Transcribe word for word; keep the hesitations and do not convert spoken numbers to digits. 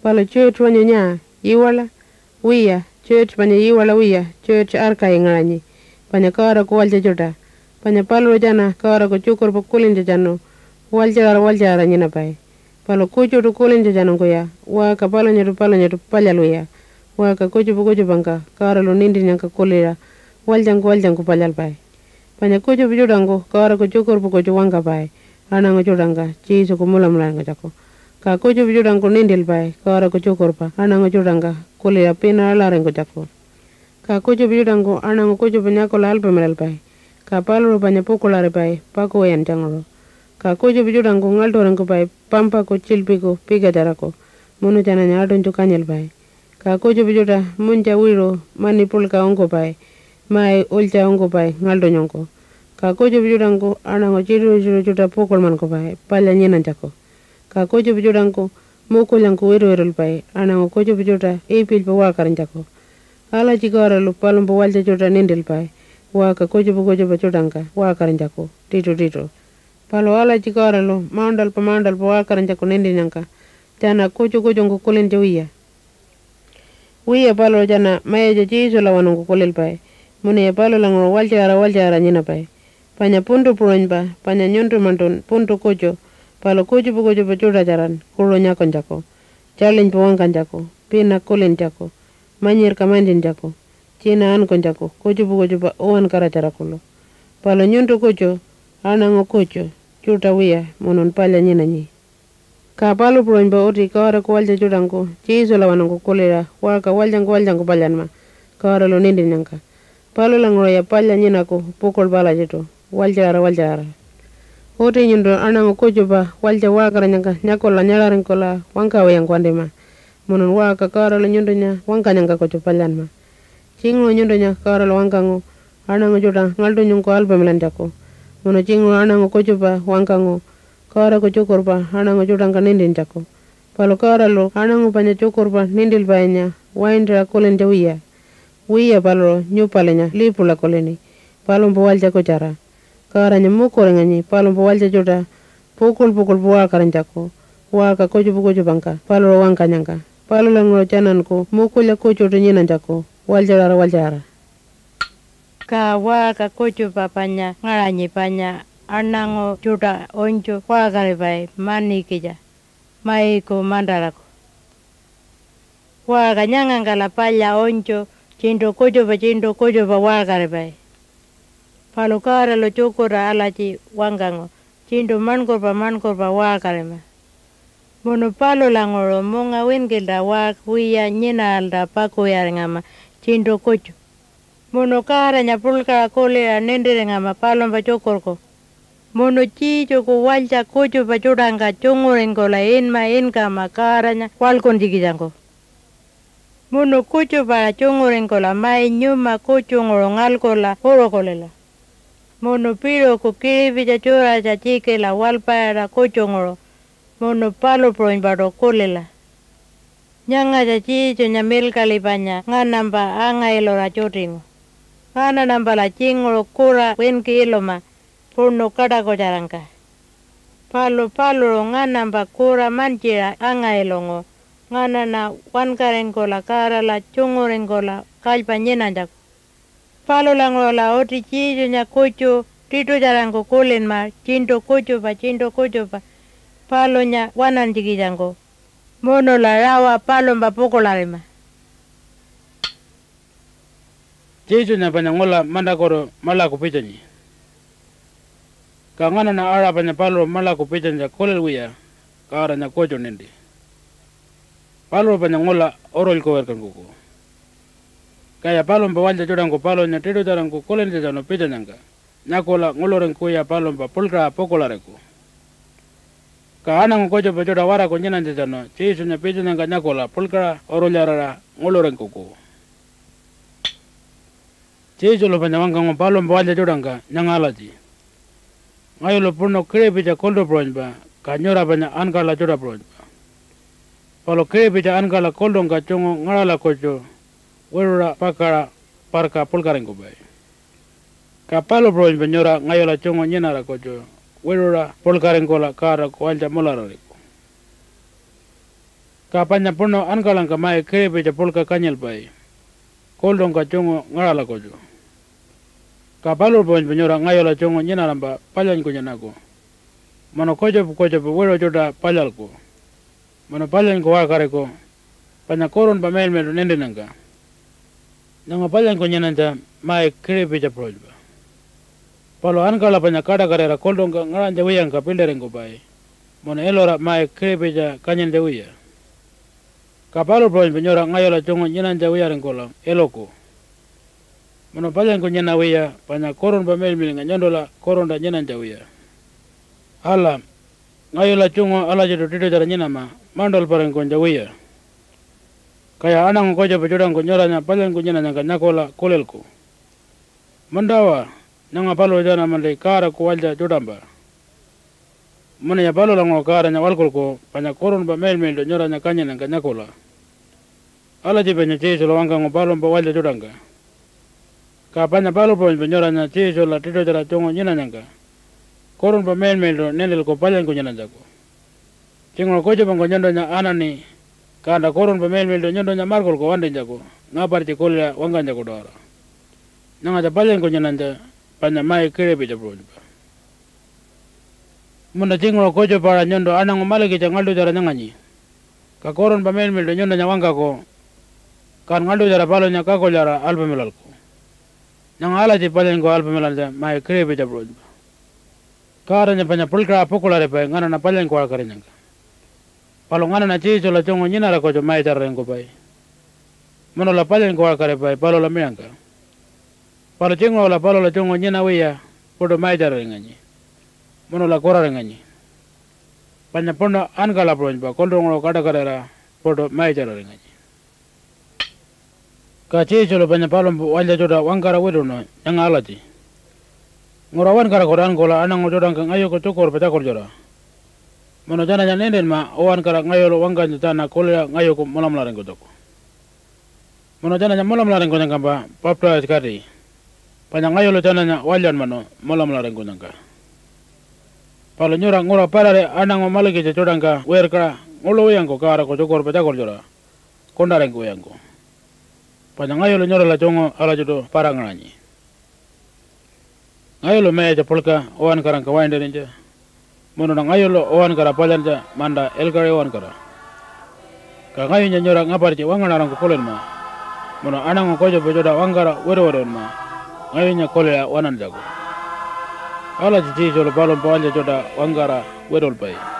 Palu church wanyu nyaa? Iwala? Wiya, church panya iwala wiya, church arkayi ngaṟanyi, panya Godaku walytja tjuṯa. Panya paluṟu tjana Godaku tjukurpa kulintjatjanu walytjaṟara walytjaṟara nyinapai. Palu kutjuṯu kulintjatjanungkuya waṟka palunyaṯu palunyaṯu palyalwiya, waṟka kutjupa kutjupangka Godalu nintinnyangka kuliṟa walytjangku walytjangku palyalpai. Panya kutjupa tjuṯangku Godaku tjukurpa kutju wangkapai aṉangu tjuṯangka Jesuku mulamularingkunytjaku, ka kutjupa tjuṯangku nintilpai Godaku tjukurpa aṉangu tjuṯangka kuliṟa pina aḻaringkunytjaku. Ka kutjupa tjuṯangku aṉangu kutjupa nyakula alpamilalpai, ka paluṟu panya pukuḻaripai pakuwiyantjanguṟu. Ka kutjupa tjuṯangku ngaḻṯuringkupai pampaku tjiḻpiku pikatjaraku munu tjananya aṯunytju kanyilpai. Ka kutjupa tjuṯa munytja wiṟu mani puḻka ungkupai mai ulytja ungkupai ngaḻṯunyungku. Ka kutjupa tjuṯangku aṉangu tjituṟu-tjituṟu tjuṯa pukuḻmankupai palya nyinanytjaku. Ka kutjupa tjuṯangku mukulyangku wituwitulpai aṉangu kutjupa tjuṯa ipilypa waṟkarinytjaku. Alatji Godalu palumpa walytja tjuṯa nintilpai waṟka kutjupa kutjupa tjuṯangka waṟkarinytjaku tiṯutiṯu. Palu alatji Godalu mauṉṯalpa mauṉṯalpa waṟkarinytjaku nintinnyangka tjana kutju kutjungku kulintja wiya. Wiya, paluṟu tjana Mayatja Jesulawanungku kulilpai munuya palulanguṟu walytjaṟara walytjaṟara nyinapai. Panya puntu puṟunypa, panya nyuntumantun puntu kutju, palu kutjupa kutjupa tjuṯatjaran kuṟu nyakunytjaku, tjaḻinypa wangkanytjaku, pina kulintjaku, manyirka mantjintjaku, tjina ankunytjaku, kutjupa kutjupa uwankaratjara kuḻu. Palu nyuntu kutju aṉangu kutju tjuṯa wiya munun palya nyinanyi. Ka palu puṟunypa uti Godaku walytja tjuṯangku Jesulawanungku kuliṟa waṟka walytjangku walytjangku palyanma Godalu nintinnyangka. Palulanguṟuya palya nyinaku pukuḻpa alatjiṯu walytjaṟara walytjaṟara. Uti nyuntu aṉangu kutjupa walytja waṟkarinyangka nyakula nyaṟaringkula wangkawiyangku wantima, munun waṟka Godalu nyuntunya wangkanyangka kutju palyanma. Tjinguṟu nyuntunya Godalu wangkangu aṉangu tjuṯa ngaḻṯunyungku alpamilantjaku, munu tjinguṟu aṉangu kutjupa wangkangu Godaku tjukurpa aṉangu tjuṯangka nintintjaku. Palu Godalu aṉangu panya tjukurpa nintilpainya waintaṟa kulintja wiya. Wiya, paluṟu nyupalinya Lipuṟa kulini, palumpa walytja kutjara. Godanya mukuringanyi palumpa walytja tjuṯa pukuḻ pukuḻpa waṟkarinytjaku waṟka kutjupa kutjupangka paluṟu wangkanyangka, palulanguṟu tjananku mukulya kutjuṯu nyinanytjaku walytjaṟara walytjaṟara. Ka waṟka kutjupa panya ngaṟanyi panya aṉangu tjuṯa unytju waṟkaripai manikitja maiku mantaraku. Waṟka nyangangkala palya unytju tjiṉṯu kutjupa tjiṉṯu kutjupa waṟkaripai. Palu Godalu tjukurta alatji wangkangu, tjiṉṯu maṉkurpa maṉkurpa waṟkarima. Munu palulanguṟu munga winkilta waṟka wiya nyinaralta pakuwiyaringama tjiṉṯu kutju. Munu Godanya puḻkaṟa kuliṟa nintiringama palumpa tjukurku. Munu Jesuku walytja kutjupa tjuṯangka tjunguringkula inma inkama Godanya waḻkuntjikitjangku. Munu kutjupa-aṟa tjunguringkula mai nyuma kutjunguṟu ngalkula uṟukulila. Munu piṟuku kiṟipitja tjuratja tjikila walpayaṟa kutjunguṟu, munu palu puṟunypaṯu kulila. Nyangatja Jesunya milkaḻi panya nganampa anga-ilura tjutingu. Nganaṉampala tjinguṟu kura winki iluma puṉu kaṯakutjarangka. Palu paluṟu nganampa kura mantjiṟa anga-ilungu nganaṉa wankaringkula Godala tjunguringkula kalypa nyinanytjaku. Palulanguṟula uti Jesunya kutju tiṯutjarangku kulinma tjiṉṯu kutjupa tjiṉṯu kutjupa palunya waṉantjikitjangku, munula rawa palumpa pukuḻarima. Jesunya panya ngula mantakutu maḻaku pitjanyi. Ka nganaṉa aṟa panya paluṟu maḻaku pitjanytja kulilwiya Godanya kutju ninti. Paluṟu panya ngula urulykuwirkankuku. Kaya palumpa walytja tjuṯangku palunya tiṯutjarangku kulintjatjanu pitjanyangka nyakula nguḻuringkuwiya palumpa puḻkaṟa pukuḻariku. Ka aṉangu kutjupa tjuṯa watarku nyinanytjatjanu Jesunya pitjanyangka nyakula puḻkaṟa urulyarira nguḻuringkuku. Jesulu panya wangkangu palumpa walytja tjuṯangka nyanga alatji, "Ngayulu puṉu kiṟipitja kultu puṟunypa, ka nyura panya ankaḻa tjuṯa puṟunypa. Palu kiṟipitja ankaḻa kultungka tjungu ngaṟala kutju wiṟuṟa pakaṟa parka puḻkaringkupai. Ka palu puṟunypa nyura ngayula tjungu nyinara kutju wiṟuṟa puḻkaringkula Godaku walytja mularariku." Ka panya puṉu ankalangka mai kiṟipitja puḻka kanyilpai, kultungka tjungu ngaṟala kutju. Ka palu puṟunypa nyura ngayula tjungu nyinarampa palyanyku nyinaku, munu kutjupa kutjupa wiṟu tjuṯa palyalku, munu palyanyku waṟkariku panya Kurunpa Miḻmiḻṯu nintinnyangka. Nyanga palyanyku nyinanytja mai kiṟipitja puṟunypa. Palu ankala panya kaṯakatira kultungka ngaṟanytja wiyangka piḻṯiringkupai, munu ilura mai kiṟipitja kanyintja wiya. Ka palu puṟunypa nyura ngayula tjungu nyinanytja wiyaringkula iluku. Munu palyanyku nyina wiya panya Kurunpa Miḻmiḻnga nyuntula kurunta nyinanytja wiya. Ala, ngayula tjungu alatjiṯu tiṯutjara nyinama mauṉṯalparingkunytja wiya. Kaya aṉangu kutjupa tjuṯangku nyuranya palyanyku nyinanyangka nyakula kulilku, "Muntawa, nyanga paluṟu tjana munti Godaku walytja tjuṯampa. Munuya palulanguṟu Godanya waḻkulku panya Kurunpa Miḻmiḻṯu nyuranya kanyinnyangka nyakula." Alatji panya Jesulu wangkangu palumpa walytja tjuṯangka. Ka panya palu puṟunypa nyuranya Jesula tiṯutjara tjungu nyinanyangka Kurunpa Miḻmiḻṯu nintilku palyanyku nyinanytjaku. Tjinguṟu kutjupangku nyuntunya anaṉi, kanta Kurunpa Miḻmiḻṯu nyuntunya markulku wantinytjaku ngapartji kuliṟa wangkanytjaku-tawara. Nyangatja palyanyku nyinanytja panya mai kiṟipitja puṟunypa. Munta tjinguṟu kutjupa-aṟa nyuntu aṉangu malikitja ngaḻṯutjara nyanganyi, ka Kurunpa Miḻmiḻṯu nyuntunya wangkaku, kan ngaḻṯutjara palunya kakulyara alpamilalku. Nyanga alatji palyanyku alpamilantja mai kiṟipitja puṟunypa. Godanya panya puḻkaṟa pukuḻaripai nganaṉa palyanyku waṟkarinyangka. Palu nganaṉa Jesula tjungu nyinara kutju maitjararingkupai, munula palyanyku waṟkaripai palula miṟangka. Palu tjinguṟula palula tjungu nyinawiya puṯu maitjararinganyi, munula kuraringanyi. Panya puṉu ankala puṟunypa kultunguṟu kaṯakatira puṯu maitjararinganyi. Ka Jesulu panya palumpa walytja tjuṯa wangkara wituṉu nyanga alatji, "Ngura uwankarakutu ankula aṉangu tjuṯangka ngayuku tjukurpa tjakultjura, munu tjananya nintinma uwankara ngayulu wangkanytja tjana kuliṟa ngayuku mulamularingkunytjaku. Munu tjananya mulamularingkunyangkampa baptise-kati, panya ngayulu tjananya walyanmanu mulamularingkunyangka. Palu nyura ngura parari aṉangu malikitja tjuṯangka wirkaṟa nguḻu wiyangku Godaku tjukurpa tjakultjura kuṉṯaringkuwiyangku, panya ngayulu nyurala tjungu alatjiṯu para-ngaṟanyi. Ngayulu mayatja puḻka uwankarangka waintarinytja, munuṉa ngayulu uwankara palyantja manta ilkaṟi uwankara. Ka ngayunya nyura ngapartji wangaṉarangku kulinma, munu aṉangu kutjupa tjuṯa wangkara wituwitunma ngayunya kuliṟa waṉantjaku." Alatji Jesulu palumpa walytja tjuṯa wangkara witulpai.